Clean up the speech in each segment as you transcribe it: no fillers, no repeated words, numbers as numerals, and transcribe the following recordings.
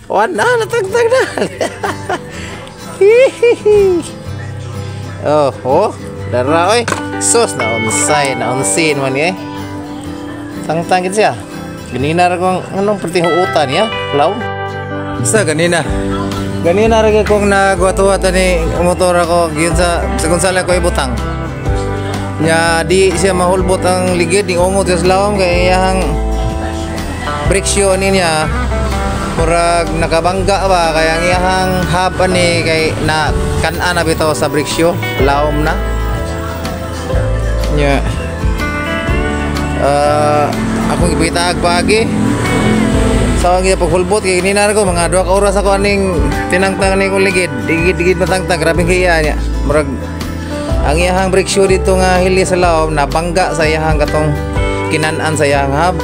Wan na, natagtag na. Oh, dara oy. Sus na unsay, na unsin man eh. Tangtang gid siya. Ganina ra kong anong perti huutan niya, law. Sa ganina. Ganina ra gyud kong nagwatuwa ni motor ako gyud sa kung saan ko ibutang. Nya di siya mahulbot ang ligid, ning ungot siya sa lawom kay iyang brake shoe ani niya murag nakabangga ba, kay ang iyang hub ani kay na kan-an na bitaw sa brake shoe, lawom na. Nya akong ipitaag paagi sa ang paghulbot kay ganina ra ko mga 2 ka oras ako aning tinangtang ni kong ligid, digid digid matangtang, grabe hiya niya. Murag ang iyang brake shoe dito nga hili sa lawom nabangga sa iyang katong kinan-an sa iyang hub.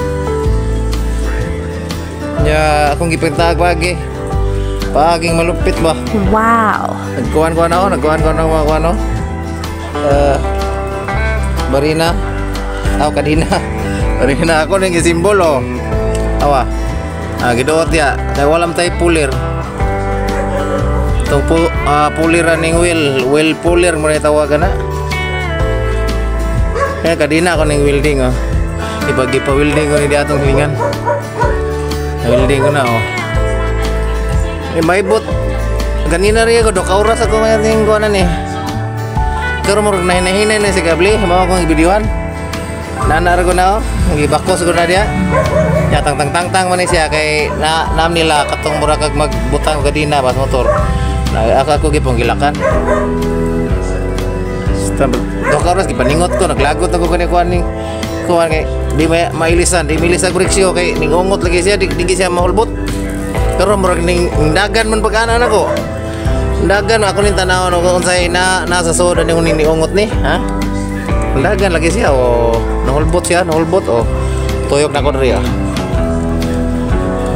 Nya akong gipintaag pagi. Paging malupit ba? Wow. Nagkuhan ko na ako, nagkuhan ko na ako, kuhan no. Barina. Aw kadina. Barina ako ning simbolo. Awa. Ah, giduot ya. Kay walam tay pulir. Itong pulir aning wheel, wheel pulir mo na tawagan na. Kaya kadina ako ning welding oh. Ipag-ipa-welding ko ni di atong hilingan. Welding ko na oh. Eh may bot. Ganina rin ako, 2 ka oras ako ngayon yung kuha na ni. Pero murag nahinay-hinay na si kable, mao akong ibidiwan. Nanar ko na oh, gibakos ko na diya. Ya tang tang tang tang man ni siya kay na nam nila katong murag kag magbutang og kadina bas motor. Na ako ako gipong gilakan. Basta 2 ka oras gipaningot ko, naglagot ako kani kuan ning kuan kay di may mailisan, di mailisan brake shoe kay ningungot lagi siya, di siya mahulbot. Pero murag ning dagan man pag-ana nako. Dagan ako ning tan-awon ko unsay na nasa soda ning niungot ni, ha? Dagan lagi siya oh, nahulbot siya, nahulbot oh. Tuyok na ko diri ah.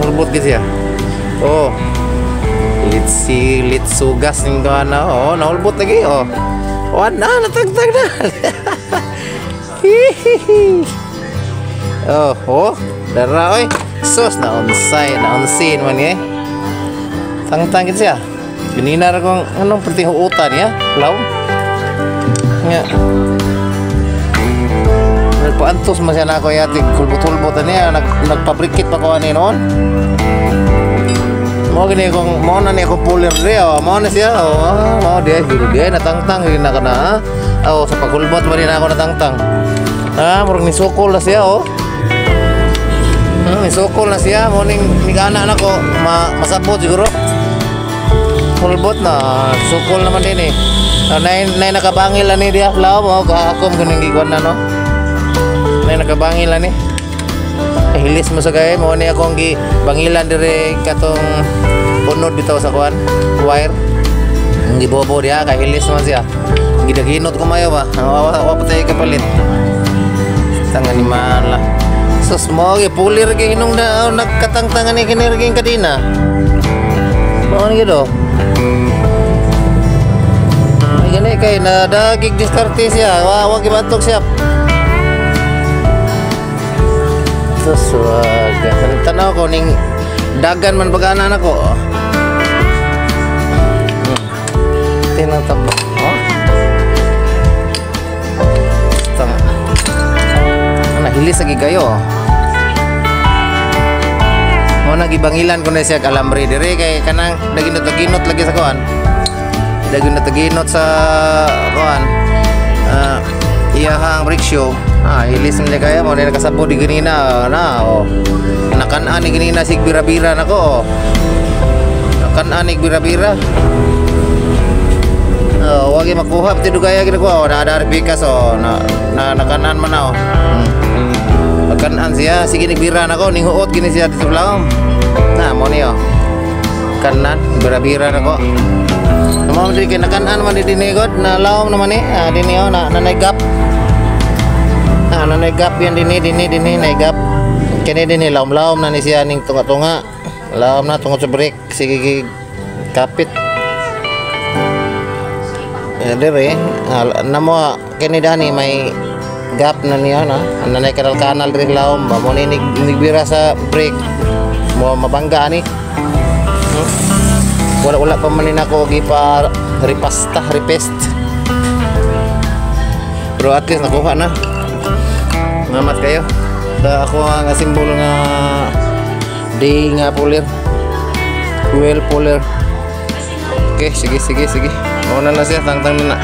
Nahulbot gid siya. Oh. Litsi litsugas ning kuan na oh, nahulbot lagi oh. Wan na natagtag na. Oh, dara oy. Sus na unsay, na unsin man eh. Tangtang gid siya. Ganina ra kong anong perti huutan niya, law. Nga. Nagpaantos man siya na ako yati kulbot-kulbot niya, nagpabrikit pa ko ani noon. Mao gini kong mao na ni ako pulir diri oh, mao na siya oh, ah, mao di ay di ay natangtang gini na ka na. Ah. Oh, sa paghulbot ba din ako natangtang. Ah, murag nisukol na siya oh. Nisukol na siya, mo ning nigana na ko masabot siguro. Hulbot na, sukol naman din eh. Ah, nay nakabangil ani diya, law mo kahakom kuning gikuan na no. Nay nakabangil ani. Eh, hilis mo sa gay mo ni akong gi bangilan dire katong unod bitaw sa kuan wire. Ang gibobo diha kay hilis man siya. Gidaginot ko mayo ba. Wa pa tayo kapalit. Tanga ni mala. Sus mo gi pulir gi hinong na oh, nagkatangtangan ni kini ging kadina. Mao ni gido. Ay gani kay nadagig diskarte siya. Wa gibatok siya. Sus wag. Tanaw ko ning dagan man pag-ana nako. Tinatabo. Oh. Tama. Nahilis lagi kayo. Mo nagibangilan ko na siya alambre dire kay kanang daginot-daginot lagi sa kuan. Daginot-daginot sa kuan. Iyahang brake shoe. Ah, hilis man niya kaya mo na nakasabo di ganina na oh. Nakan-an ni ganina sig bira-bira nako oh. Nakan-an ni bira-bira. Oh, wagi makuha pati dugaya ginakuha oh, na ada pikas oh, na nakanan man na oh. Nakanan siya, sige nagbira nako ning huot gini siya dito lang. Na mo niyo. Kanan, bira-bira nako. Mao diri kay nakanan man di dinhi god, na lawom naman ni. Ah, dinhi oh, na nanay gap. Na nanay gap yan dinhi dinhi dinhi nay gap. Kini dinhi lawom-lawom na ni siya ning tunga-tunga. Lawom na tungod sa brake, sige kapit. Eh, dire, namo kini dani may gap na niya na. Nanay kanal-kanal diri lawom ba mo ni nigbira sa brake. Mo mabangga ani. Wala wala pa man nako gipa ripasta, repest. Pero at least nakuha na. Salamat kayo. Sa ako nga simbolo nga day nga puller. Wheel puller. Okay, sige sige sige. Mauna na siya, tangtang na.